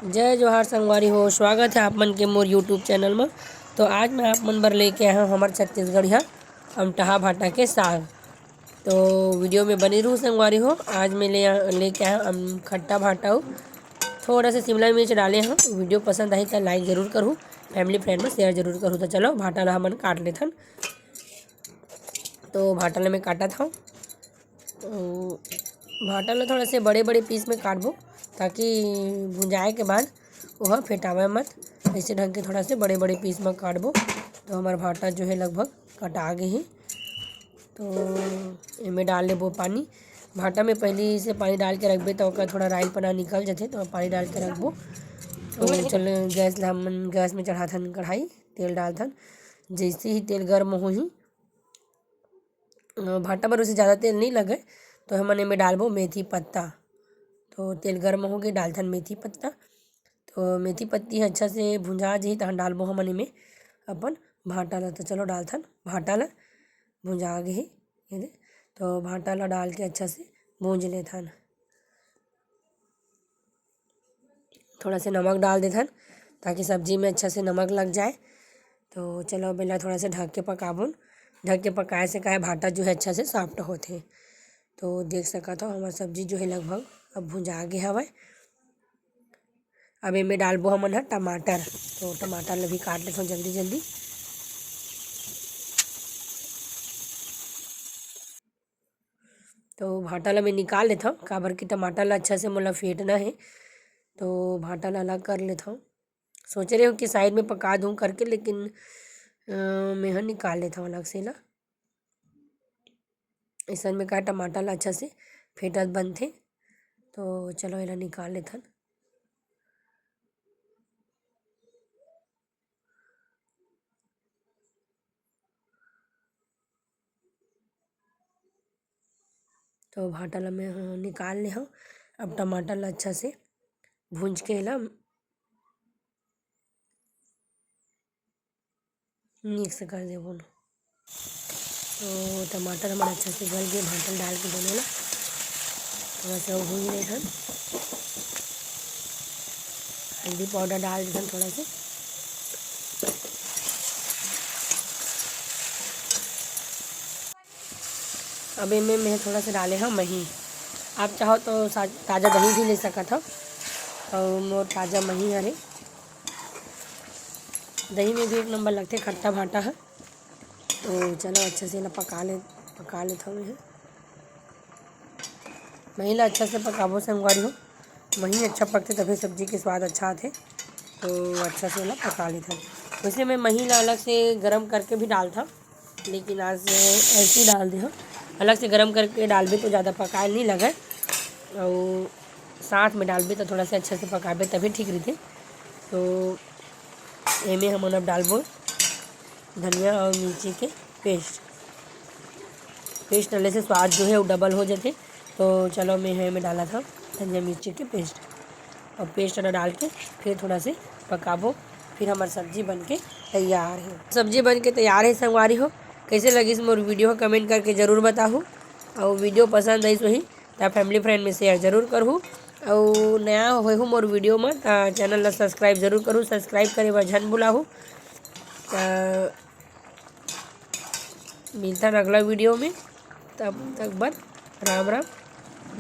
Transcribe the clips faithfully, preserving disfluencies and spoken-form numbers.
जय जोहार संगवारी हो, स्वागत है आप मन के मोर YouTube चैनल में। तो आज मैं आप मन बर लेके आया हूँ हमर छत्तीसगढ़िया अमटहा भाटा के साग। तो वीडियो में बने रहू संगवारी हो। आज मैं ले लेके आया हूँ अम, खट्टा भाटा हूँ। थोड़ा सा शिमला मिर्च डाले हूँ। वीडियो पसंद आई तो लाइक जरूर करूँ, फैमिली फ्रेंड में शेयर जरूर करूँ। तो चलो भाटा ला हमन काट लेथन। तो भाटा ला मैं काटत हूँ। तो भाटा ला थोड़ा से बड़े बड़े पीस में काटबो, ताकि भुंजाए के बाद ओह फेटावे मत। ऐसे ढंग के थोड़ा से बड़े बड़े पीस में काटबो। तो हमार भाटा जो है लगभग कटा गे हे। तो एमे डाल लेबो पानी। भाटा में पहली से पानी डाल के रखबे तो ओकर थोड़ा राइल पना निकल जथे, तो पानी डाल के रखबो। तो चल गैस ला हमन गैस में चढ़ाथन कढ़ाई, तेल डालथन। जैसे ही तेल गर्म होही, अ, भाटा बर उसे ज़्यादा तेल नहीं लगे, तो हमन एमे डालबो मेथी पत्ता। तो तेल गर्म हो गए, डालथन मेथी पत्ता। तो मेथी पत्ती ह अच्छा से भुंजा जही, तहन डालबो हमन एमे अपन भाटा ला। तो चलो डालथन भाटा ला, भुंजा गे हे ये दे। तो भाटा ला डाल के अच्छा से भूंज लेथन। थोड़ा से नमक डाल देथन, ताकि सब्जी में अच्छा से नमक लग जाए। तो चलो अब एला थोड़ा से ढक के पकाबोन। ढक के पकाए से का हे, भाटा जो है अच्छा से सॉफ्ट होथे। तो देख सकत हो हमार सब्जी जो है लगभग अब भुंजा गे हवय। अब एमे डालबो हमन ह टमाटर। तो टमाटर ल भी काट लेथन जल्दी जल्दी। तो भाटा ला मैं निकाल लेथव, काबर कि टमाटर ला अच्छा से मोला फेंटना हे। तो भाटा ला अलग कर लेथव। सोचे रहे हूँ कि साइड में पका दूँ करके, लेकिन अ, मैं ह निकाल लेथव अलग से ला। अइसन में का टमाटर ला अच्छा से फेंटत बनथे। तो चलो एला निकाल लेथन। तो भाटा ला मैं ह निकाल ले हव। अब टमाटर ला अच्छा से भूंज के एला मिक्स कर देबो न। तो टमाटर हमारा अच्छा से गल गए, भाटा डाल के दोनों ला थोड़ा सा भूंज लेथन। हल्दी पाउडर डाल देथन थोड़ा से। अब एमे मैं थोड़ा सा डाले हव मही। आप चाहो तो सा-, ताज़ा दही भी ले सकत हव। और मोर ताज़ा मही हरे। दही में भी एक नंबर लगथे खट्टा भाटा ह। तो चलो अच्छा से एला पका ले, पका लेथव मैं ह। मही ला अच्छा से पकाबो संगवारी हो, मही अच्छा पकथे तभे सब्जी के स्वाद अच्छा आथे। तो अच्छा से एला पका लेथन। वैसे मैं मही ला अलग से गरम करके भी डालथव, लेकिन आज ऐसे ही डाल दे हव। अलग से गरम करके डालबे तो ज़्यादा पकाए नहीं लगे, और साथ में डालबे तो थोड़ा सा अच्छा से पकाबे तभी ठीक रहिथे। तो एमे हमन अब डालबो धनिया और मिर्ची के पेस्ट। पेस्ट डाले से स्वाद जो है वो डबल हो जाथे। तो चलो मैं एमे डालत हव धनिया मिर्ची के पेस्ट, और पेस्ट ला डाल के फिर थोड़ा से पकाबो। फिर हमार सब्जी बन के तैयार है। सब्जी बन के तैयार है संगवारी हो। कैसे लगिस मोर वीडियो ह कमेंट करके जरूर बताहू, और वीडियो पसंद आइस होही त फैमिली फ्रेंड में शेयर जरूर करहू, और नया होहू मोर वीडियो में त चैनल ला सब्सक्राइब जरूर करहू। सब्सक्राइब करे बर झन भुलाहू। त मिलथन अगला वीडियो में, तब तक बर राम राम,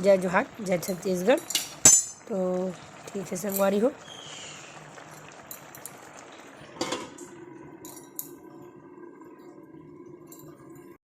जय जोहार, जय छत्तीसगढ़। तो ठीक है संगवारी हो,